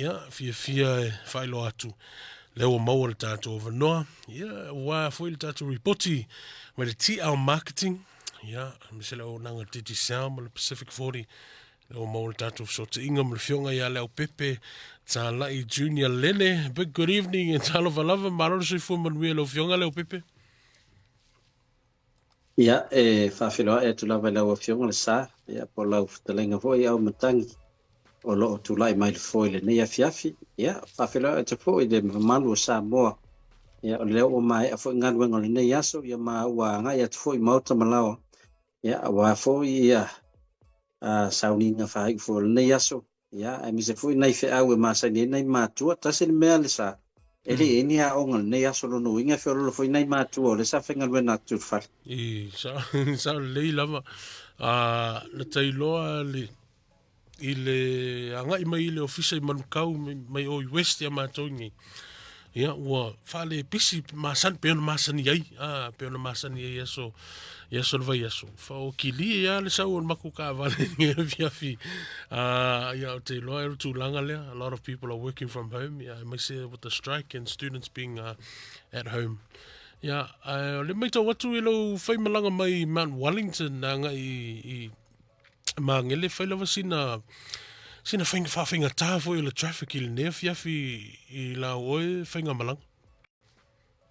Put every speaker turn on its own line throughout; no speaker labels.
Ia, fiafia e faailoa atu lea ua maua le tatou avanoa, ia, aua foi le tatou ripoti mai le TL Marketing, ia, aemaise le auaunaga Digicel ma le Pacific 40, lea ua maua le tatou fesootaiga ma le afioga ia Leaupepe Talai Junior Lele. Big good evening and talofa lava, malo le soifua manuia i lau afioga Leaupepe.
Ia, e faafeiloai atu lava i lau Afioga le Sa, ia, po o lau fetalaiga foi Auimatagi o lo o tulai mai le foe i lenei afiafi. Ia, faafeiloai atu foi i le mamalu o Samoa. Ia, o lea ua maea foi galuega o lenei aso, ia ma ua agai atu foi i maota ma laoa, ia, aua foi ia sauniga faaiu foi o lenei aso. Ia, aemaise foi nai feau e masani ai nai matua. Tasi le mea le Sa, e le i ai ni aoga i lenei aso lona uiga e feololo foi nai matua o lea sa faigaluega atu i le fale.
I, sa, sa lelei lava. Na tailoa le, i le agai mai i le ofisa i Manukau mai o i West ia matou nei. Ia, ua faalepisi masani, pei ona masani ai, pei ona masani ai aso, i aso o le vaiaso. Whaokilie ia le sau o le maku kaavale i afiafi. Ia, o te iloa e le tulaga lea. A lot of people are working from home. Ia, aemaise with the strike and students being at home. Ia, o le maitau atu i lou faimalaga mai Mount Wellington agai i Magele, fai lava sina fainga faafaigata foi o le traffic i lenei afiafi i la oe faigamalaga.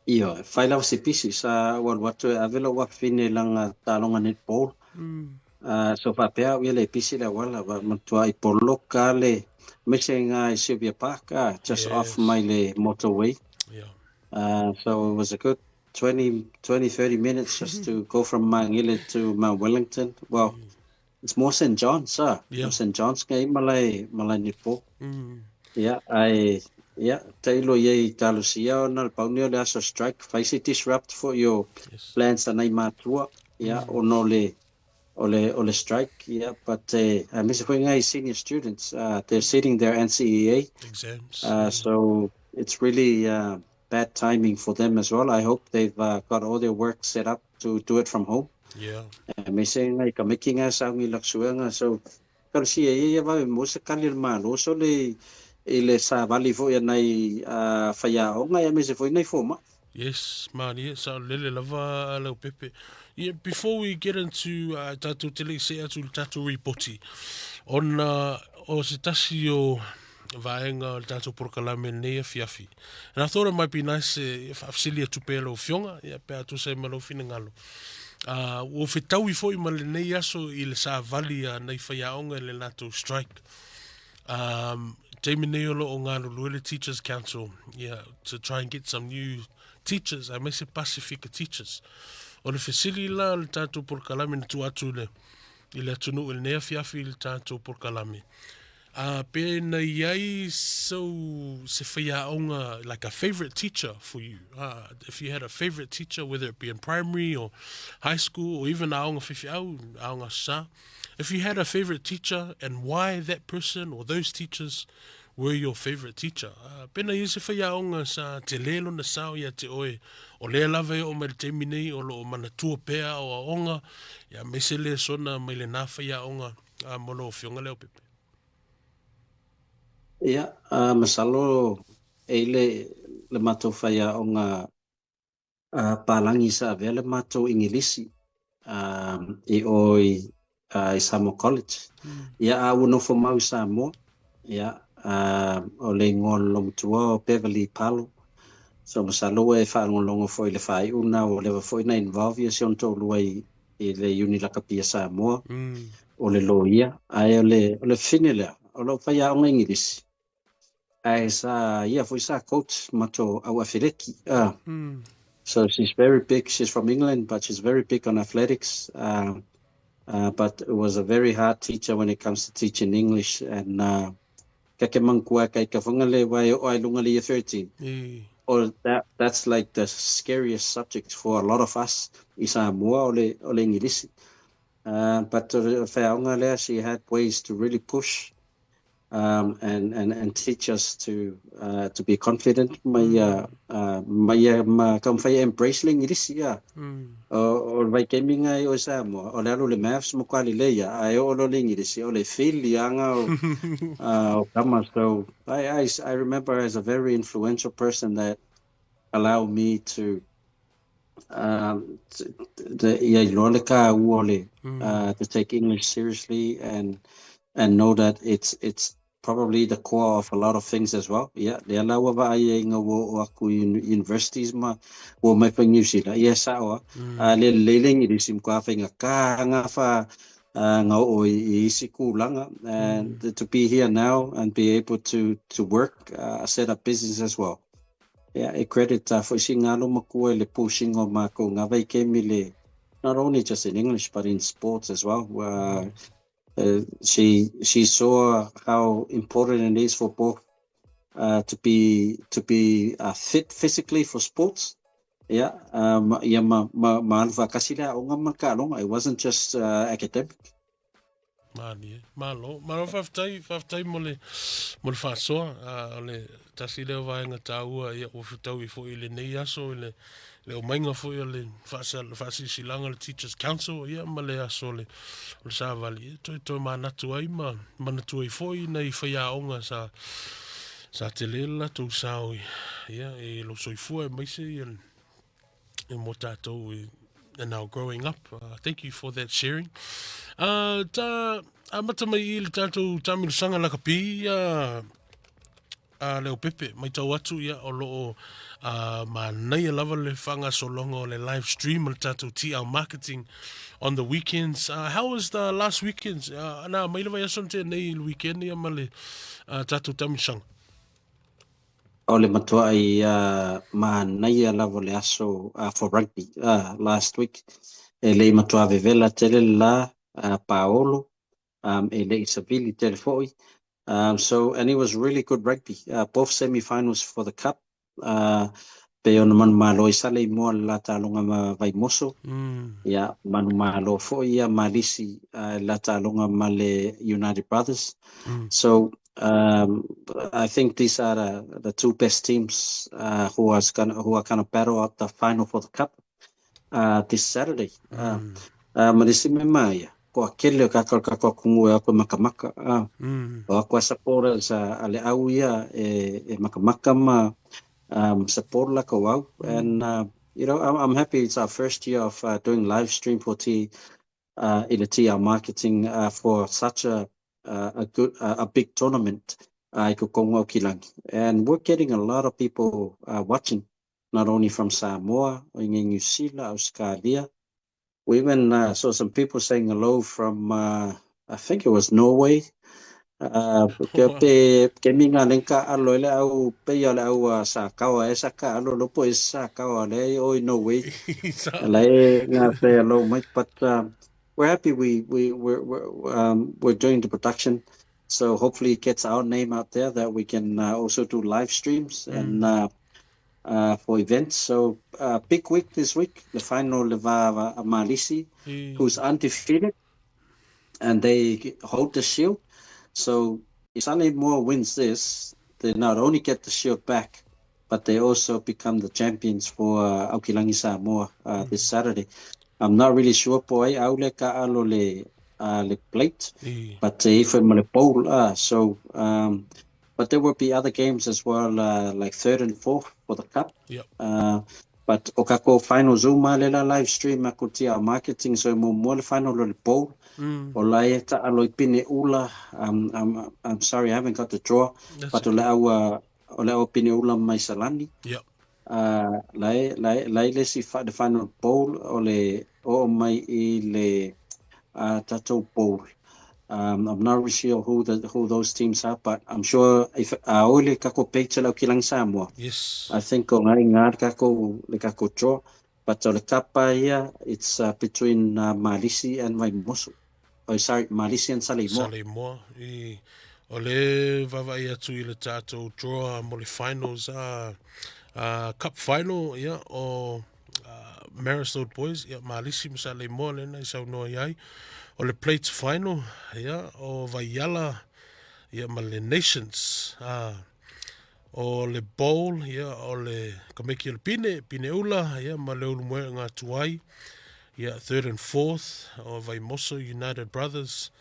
Ioe, fai lava se pisi sa ou alu atu e ave lou afafine i lana taaloga netball. So faapea au ia le pisi le auala, wa matuai poloka le aemaise i Sylvia Park, just off mai le motorway. So it was a good 20, 30 minutes just to go from Magele to Mount Wellington. Well, it's more St. John's, sir. St. John's ngai malai malai netball. Yeah, I yeah, tailo ia i talosia ona le pauni o le aso strike, fai se disrupt for your plans a nai matua, yeah, ona o le strike, yeah, but aemaise foi ngai senior students, they're sitting their NCEA
exams.
So it's really bad timing for them as well. I hope they've got all their work set up to do it from home. Aemaise ngai ka meki ngai saungi laksuega, so talosia ia ia vave mo se kali o le malo so le i le savali foi a nai faiaoga aemaise foi nai fomai.
Yes, man, yeah, sa lele lava Leaupepe. Yeah, before we get into tatou te lei se atu le tatou ripoti, ona o se tasi o vaega o le tatou polokalame nei afiafi. And I thought it might be nice e faafesili atu pea lau afioga, ia, pe a tusa ai ma lou finagalo. Ua fetaui foi ma lenei aso i le savali a nai faiaoga i le latou strike. Taimi nei o lo o galulue le Teachers Council, yeah, to try and get some new teachers, aemaise Pasifika teachers. O le fesili la o le tatou polokalame na tuu atu i le atunuu i lenei afiafi i le tatou polokalame. Pe na i ai so se faiaoga, like a favorite teacher for you. If you had a favorite teacher, whether it be in primary or high school or even aoga faifeau, aoga sa, if you had a favorite teacher and why that person or those teachers were your favorite teacher. Pe na i ai se faiaoga sa tele lona sao ia te oe, o lea lava e oo mai le taimi nei o lo o manatua pea o aoga, ia aemaise le sona mai lenā faiaoga mo lau afioga Leaupepe.
Ia, masalo e i le matou faiaoga palagi sa avea le matou Igilisi i o i Samoa College. Ia, a ua nofo mau i Samoa, ia, o le igoa o le olomatua o Beverly Palo. So masalo ua e faalogologo foi i le faaiu na ua leva foi na involve ia si ona toalua i le Iuni Lakapi a Samoa o le loia. Ae o le fine lea, o lou faiaoga Igilisi, ae sa ia foi sa coach matou au afeleki. So she's very big. She's from England, but she's very big on athletics. But it was a very hard teacher when it comes to teaching English. And kake mangkua kai ka whangale wai o ai lunga le year 13. Or that's like the scariest subject for a lot of us i Samoa o le Ingilisi. But o le faiaoga lea, she had ways to really push. And teach us to be confident ma ia ma ia ma taumafai e embrace le Igilisi ia. O le vaitaimi lena i o i Samoa, o le alu i le maths matua lelei ia, ae oo loa i le Igilisi, o le fail liaga o tama. So I remember as a very influential person that allowed me to ia iloa le taua o le to take English seriously and know that it's probably the core of a lot of things as well. Yeah, lea la ua vaai ai ina ua oo atu i universities ma ua omai foi New Zealand. Ia e sao lava. A le lelei le Igilisi matua faigata na fa na oo i isi tulaga and to be here now and be able to work, set up business as well. Yeah, e credit foi sina alo matua i le pushing o makou na vaitaimi le not only just in English but in sports as well. She saw how important it is for both to be fit physically for sports. Yeah, ia ma alu faatasi le aoga ma le taaloga. It wasn't just academic.
Malie. Malo. Malo faafetai, faafetai mo le faasoa. O le tasi lea o vaega taua ia ua fetaui foi i lenei aso i le omaiga foi o le faasilasilaga le Teachers Council ia ma le aso o le savali. E toe manatu ai ma manatua ai foi nai faiaoga sa tele le latou sao ia i lou soifua aemaise ia e mo tatou and now growing up. Thank you for that sharing. Ta amata mai i le tatou taamilosaga lakapi a Leaupepe matau atu ia o loo manaia lava le faagasologa o le live stream o le tatou TL marketing on the weekends. How was the last weekends? Na mai le vaiaso na tea nei i le weekend ia ma le tatou taamilosaga.
O le matuai manaia lava o le aso for rugby last week. E le i matua vevela tele le la paolo, e le i savili tele foi. So, and it was really good rugby. Both semi-finals for the cup. Pe ona manumalo i Saleimoa le la taaloga ma Vaimoso. Ia, manumalo foi ia Malisi le la taaloga ma le United Brothers. So, I think these are the two best teams who are gonna battle out the final for the cup this Saturday. Ma le isi mea maia, koa kele o kātou le atunuu e o atu e makamaka. O atu a supporters a le au ia e makamaka ma support latou au. And I'm happy it's our first year of doing live stream for T i le TR marketing for such a good a big tournament i totonu o Aukilagi. And we're getting a lot of people watching, not only from Samoa, o New Zealand, Australia. We even saw some people saying hello from, I think it was Norway. Ke pe ke minga lenka alo le au pe ia le au sa kawa e sa ka alo lo po e sa kawa le o i Norway. La e nga say hello mate, but we're happy we're doing the production. So hopefully it gets our name out there that we can also do live streams and for events. So big week this week, the final le va a Malisi, who's undefeated, and they hold the shield. So if Saleimoa wins this, they not only get the shield back, but they also become the champions for Aukilagi Samoa this Saturday. I'm not really sure po ai au le ka alo le plate, but if ma le bowl so but there will be other games as well, like third and fourth for the cup. But o kako final Zoom le la live stream a ko tia marketing, so mo mo le final o le bowl. O la e ta alo i pine ula. I'm sorry I haven't got the draw.
That's
but o
okay.
le au o le au pine ula mai Salani. La e le si the final bowl o le o mai i le tatou bowl. I'm not really sure who those teams are, but I'm sure if o le kako page le Aukilagi Samoa. I think o ngai ngā kako le kako draw, but o le kapa ia, it's between Malisi and Vaimoso. Oh, sorry, Malisi and Saleimoa.
Saleimoa. I, o le vaavaai atu i le tatou draw mo le finals cup final ia o Marist Old Boys ia Malisi ma Saleimoa lena i saunoa i ai. O le plate final ia o Vaiala Ia ma le Nations. O le Bowl, ia, o le Kameki o le Pine, Pine Ula, ia, ma le Ulumoe Ngā Tuai. Ia, third and fourth, o Vaimoso United Brothers.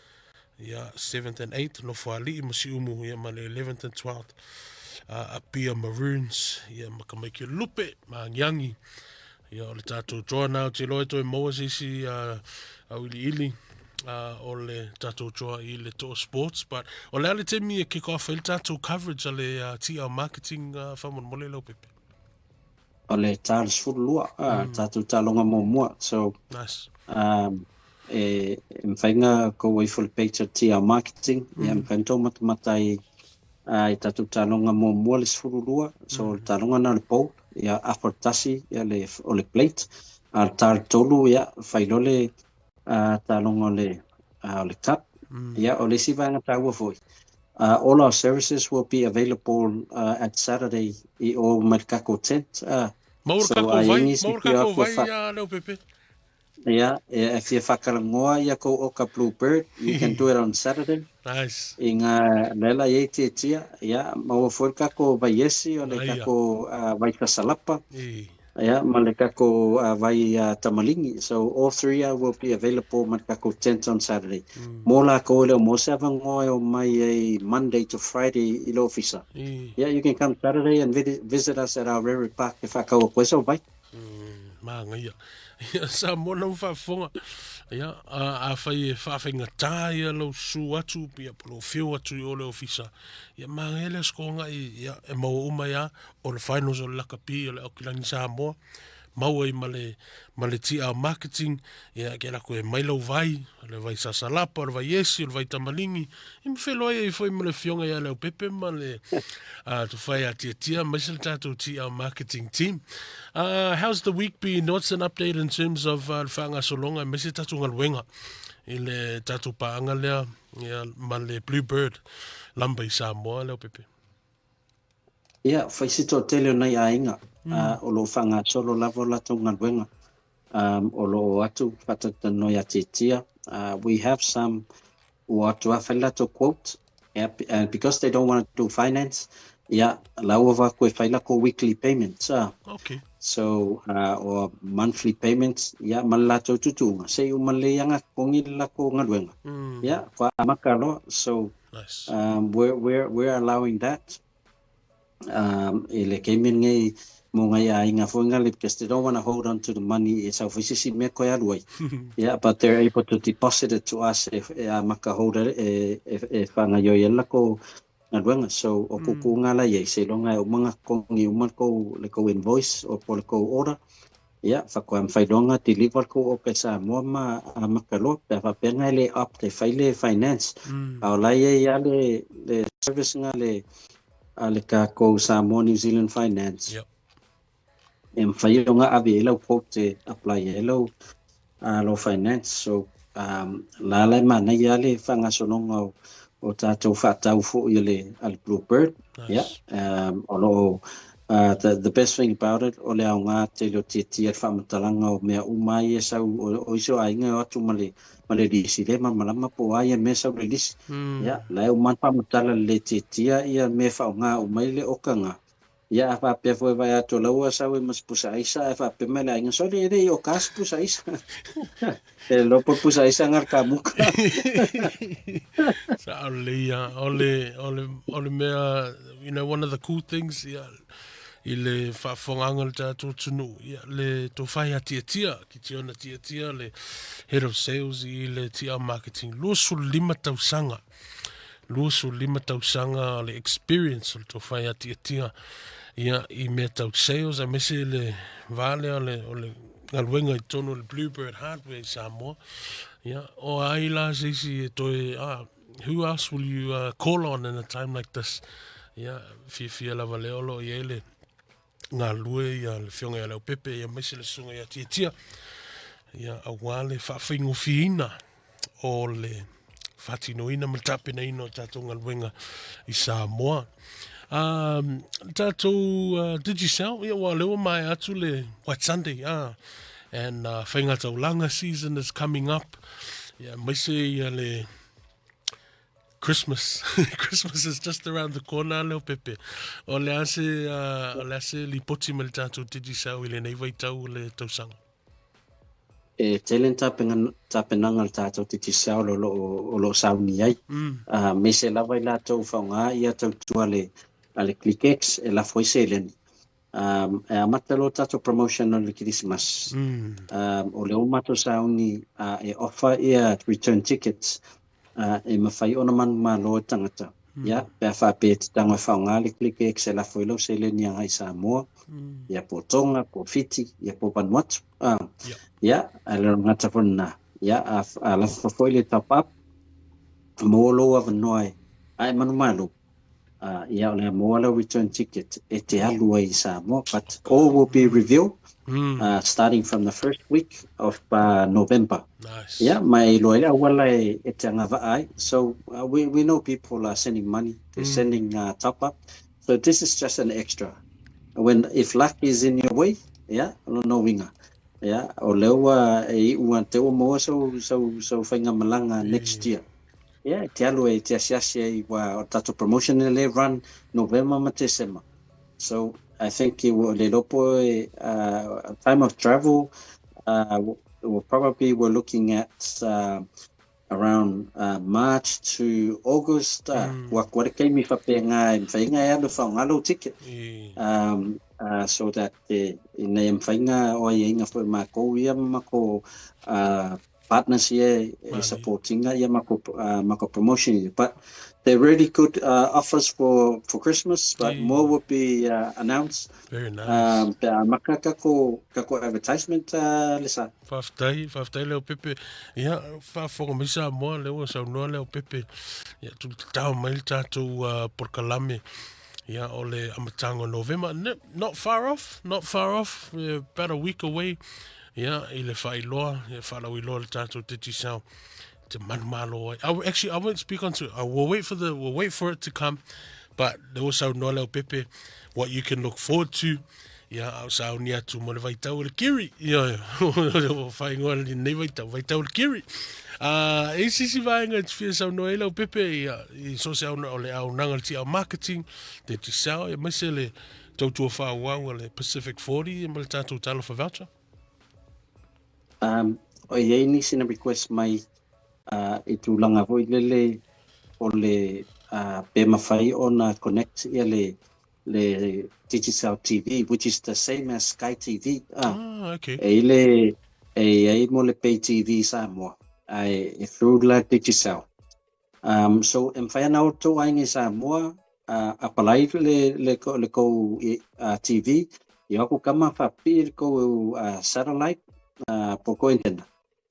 Ia, seventh and eighth, Nofoali'i ma Siumu, ia, ma le 11th and 12th, Apia Maroons, ia, ma Kamaiki o le Lupe, ma Angiangi. Ia, o le tātou draw na o te loa e toe maua se isi auiliili o le tātou draw i le Toa Sports. But o le a le taimi e kick off ai le tātou coverage a le TL Marketing faamolemole Leaupepe?
O le ta le 12, tātou tāloga muamua. So,
Nice.
E mawhai ngā kou ai for le page o TL Marketing. Ia, mawhai tō matamata i tātou tāloga muamua le 12. So, le tāloga na le bowl, ia, afa tasi, ia, le, o le plate. A le ta le tolu, ia, whai lo le tāloga o le cup. Ia, o le isi vaega tāua foi. All our services will be available at Saturday i o mai le kako tent.
Maua le
So,
kako
ai
vai,
ingi si
maua le
fia
kako
atu e
vai, Leaupepe.
Ia, e fia whakarangoa ia kou oka Bluebird, you can do it on Saturday.
Nice.
I ngā lela i tia tia, ia, maua foi le kako vai esi, o le
Aia.
kako vai kasalapa.
I.
Ia, ma le kako vai tamalingi. So all three will be available ma le kako tent on Saturday. Mō la ko le o mō se avangoa e o mai e Monday to Friday i le ofisa.
I.
Yeah, you can come Saturday and visit us at our Rere Park e whakaua koe sau vai.
Mā ngaia. Ia, sa mona mo whaafonga. Ia, a whai e whaawhenga tā ia lau su atu, ia po lau whiu atu i o le ofisa. Ia, mā ngaia le skonga i, ia, e maua uma ia, o le finals o le lakapi, o le Aukilangi Samoa. Maua i ma le TL Marketing, ia, ke la koe mai lau vai, o le vai sasalapa, o le vai esi, o le vai tamalingi. I ma wheloa ia i foi ma le fionga ia Leaupepe ma le, te whai a tia tia, mai se le tātou TL Marketing team. How's the week been? What's an update in terms of le whaangasolonga? Mai se tātou ngaluenga i le tātou paanga lea, ia, ma le Bluebird lamba i Samoa, Leaupepe.
Ia, whai si tō tele o nei a inga, o lo whangasolo lava o latou ngaluenga, o lo o atu whatata noi a titia. We have some o atu a whai latou quote, yeah, and because they don't want to do finance, yeah, lau wa koe whai lako weekly payments.
Okay.
So, or monthly payments, yeah, man latou tutunga. Se u man le ianga kongi lako ngaluenga. Yeah, kwa amaka loa. So,
Nice.
We're allowing that. E le keimen ngai mo ngai a inga fo ngali, because they don't want to hold on to the money e sau fisisi me koe alu ai. Yeah, but they're able to deposit it to us e a maka holder e whanga yo i lako ngaluenga. So, o kuku ngala ia, se longa e umanga kongi uma kou le kou invoice o po le kou order. Yeah, whakoa mwhai longa deliver kou o ke sa mua ma a maka loa, pe whapenga le up te whai le finance. A o lai e ia le service nga le a le ka kou Samoa New Zealand Finance. E mwhai o ngā avi e lau quote te apply e lau, lau finance. So, la lai mana ia le whangasononga o tātou whātau fo i le Bluebird.
Nice.
Yeah. O lo, the best thing about it, o le au ngā te leo tia tia whamatalanga o mea umai e sau, o iso a inga o atu ma le lisi le ma malama po ai e mea sau le lisi. Yeah, la e uman whamatala le tia tia ia mea whao ngā umai le okanga. Ia, a whapea fo e vai atu laua sau e mas pusa aisa, e whapea mai le ainga, sorry, e rei o kas pusa aisa. E lopo pusa aisa ngar ka muka.
Sa o le ia, o le, o le, o le mea, you know, one of the cool things, ia, i le whaafonganga le tātou tunu, ia, le tō whai a tia tia, ki te ona tia tia, le head of sales i le TL Marketing. 25 tausanga. 25 tausanga le experience o le tō whai a tia tia. Ia, i mea tau sales, a mese le vale o le, o le ngaluenga i tono le Bluebird Hardware i Samoa. Ia, o ai la se isi e toe, who else will you call on in a time like this? Ia, whiawhia lava le olo i ele ngā lue ia le whionga ia Leaupepe, ia mese le sunga ia tia tia. Ia, a wale whaawhingo whiina o le whatinoina ma tapena ina o tātou ngaluenga i Samoa. Tātou Digicel, ia wā lewa mai atu le White Sunday, and Whainga Taulanga season is coming up. Ia, maise ia le Christmas. Christmas is just around the corner, Leaupepe. O le a se, o le a se lipoti mai le tātou Digicel i lenei vaitau o le tausaga?
E tele ni tapenaga a le tātou Digicel o lo o lo o sauni ai. Aemaise lava i latou faaaoga ia tautua a le ClickX e lafo ai seleni. E amata loa tatou promotion o le Kerisimasi. O lea ua matou sauni e offer ia return tickets e mafai ona manumalo e tagata. Ia, pe a faapea e te tago e faaaoga le ClickX e lafo ai lau seleni agai i Samoa, ia po o Tonga, po o Fiti, ia po o Vanuatu. Ia, ae le gata foi lena. Ia, a lafo foi le top up, maua lou avanoa e a e manumalo, ia o le a maua lau return ticket e te alu ai i Samoa. But all will be revealed starting from the first week of November.
Nice.
Ia, ma e iloa ai le auala e te agavaa ai. So we know people are sending money, they're sending top up. So this is just an extra. When if luck is in your way, ia, o lona uiga, ia, o lea ua e iu te ua maua sau faigamalaga next year. Ia, e te alu e te asiasi ai ua o le tatou promotion e le run Novema ma Tesema. So I think it will, le iloa po e time of travel will probably we're looking at around March to August. Kua kua le taimi faapena e mafai ona e alu e faaaoga lou ticket. So that ina ia mafai ona o aiaiga foi ma matou ia ma matou partners ia e supporting ia matou promotion ia. But they're really good offers for Christmas, but more will be announced.
Very nice.
Pe a maka kako advertisement le sa.
Faafetai, faafetai Leaupepe. Ia, faafofoga mai Samoa, lea ua saunoa Leaupepe. Ia, tulitatao mai le tatou polokalame. Ia, o le amataga o Novema. Not far off, not far off, about a week away. Ia, i le faailoa, ia, faalauiloa le tatou Digicel te manumalo ai. Actually, I won't speak onto it. I will wait for the, we'll wait for it to come. But lea ua saunoa Leaupepe, what you can look forward to. Ia, a o sauni atu mo le vaitau o le kiri. Ia, o whaingoa lenei vaitau, vaitau o le kiri. E sisi vaenga e te fia saunoa ai Leaupepe, ia, i so se auna o le auaunaga le TL Marketing, Digicel, ia maise le tautua faaauau a le Pacific 40 ma le tatou Talofa Voucher.
O i ai nisi na request mai i tulaga foi lele o le pe mafai ona connect ia le Digicel TV, which is the same as Sky TV.
Ah, okay.
E i le e i ai mo le Pay TV Samoa, ae e through la Digicel. So e mafai ona outou aiga i Samoa apply le kou TV, ia o atu kama faapipii le kou satellite po kou antenna.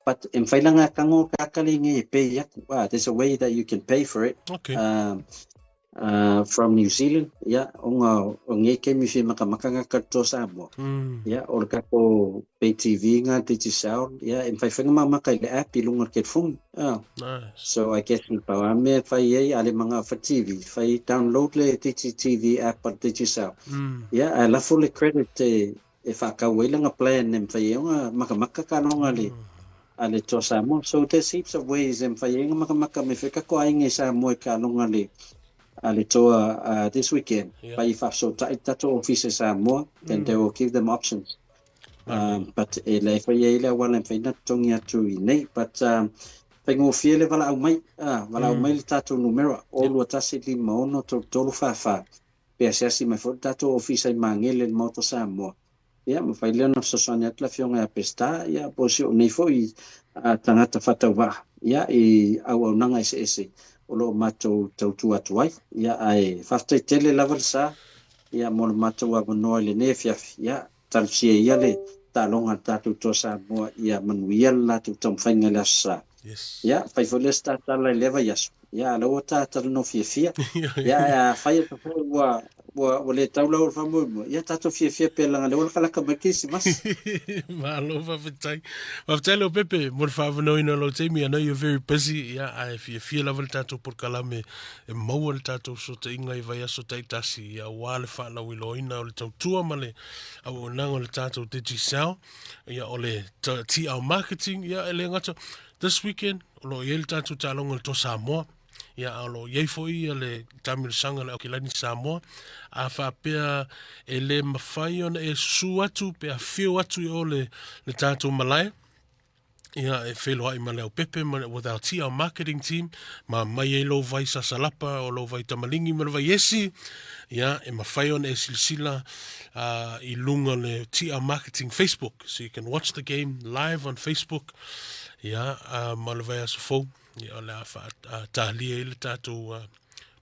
But e mafai la ngā tango ka akali nge e pay atu. There's a way that you can pay for it.
Okay.
From New Zealand, ia, ona o nge kemi fi makamaka ngā katoa Samoa. Ia, o le kako Pay TV ngā Digicel, ia, e mafai whainga mamaka i le app i lunga o le telefoni.
Nice.
So I guess na pau a mea whai ai, a le manga wha TV, whai download le Digi TV app a Digicel. Ia, a lafo le credit e whakau ai langa plan e mawhai ai ona makamaka ka longa le a le toa Samoa. So there's heaps of ways e mawhai ai nga makamaka me whekako ai nge Samoa e ka longa le a le toa this weekend. Pai whaasotai tatou office e Samoa, then they will give them options. But e le whai ai le awala e mawhai na tongi atu i nei. But whaingofie le wala au mai, wala au mai le tatou numera, o 2156 33 44. Pe asiasi mai foi le tatou ofisa i Magele le Maota Samoa. Ia, ma whai lea na fesoasoani atu le afioga ia Peseta, ia, po o si o nei foi tagata faatauvaa, ia, i auaunaga eseese o lo o matou tautua atu ai. Ia, ae faafetai tele lava le sa, ia, mo le matou avanoa i lenei afiafi. Ia, talosia ia le taaloga a le tatou Toa Samoa, ia manuia le latou taumafaiga i le aso sa.
Yes.
Ia, fai foi lea se tatala i lea vaiaso. Ia, a lea ua talanoa fiafia. Ia, ae a fai atu foi ua le tau lau o le faamoemoe, ia tatou fiafia pea leaga o lea ua lakalaka mai le Kerisimasi.
Malo faafetai. Faafetai Leaupepe mo le faaavanoaina o lou taimi. I know you're very busy. Ia, ae fiafia lava le tatou polokalame e maua le tatou fesootaiga i vaiaso taitasi, ia, aua le faalauiloaina o le tautua ma le auaunaga o le tatou Digicel, ia, o le TL Marketing, ia, e le gata this weekend o lo o i ai le tatou taaloga o le Toa Samoa. Ia, a o lo o i ai foi ia le taamilosaga a le Aukilani Samoa, a faapea e le mafai ona e susu atu pe afifio atu i o le, le tatou malae, ia e feiloai ma le aupepe ma with our TL marketing team ma mai ai lou vai sasalapa o lou vai tamaligi ma le vai esi ia e mafai ona e silasila i luga o le TL marketing Facebook so you can watch the game live on Facebook ia ma le vai aso fou ia o le a faatalia ai le tatou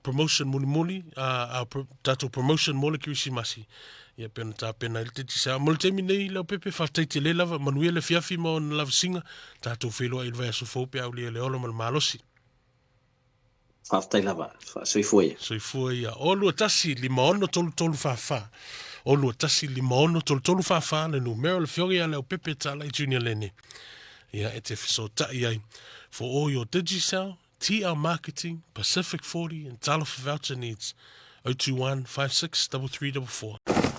promotion mulimuli, tatou promotion mo le Kerisimasi, ia pei ona tapena ai le Digicel. Mo le taimi nei, Leaupepe, faafetai tele lava, manuia le afiafi ma ona lavasiga, tatou feiloai i le vaiaso fou pe a aulia le ola ma le malosi.
Faafetai lava, soifua ia.
Soifua ia. 0 2 1 5 6 3 3 4 4. 0 2 1 5 6 3 3 4 4 le numera o le Afioga ia Leaupepe Talai Junior Lene. Ia e te fesootai ai for all your Digicel, TL Marketing, Pacific 40 and Talofa Voucher needs. 021 56 3344.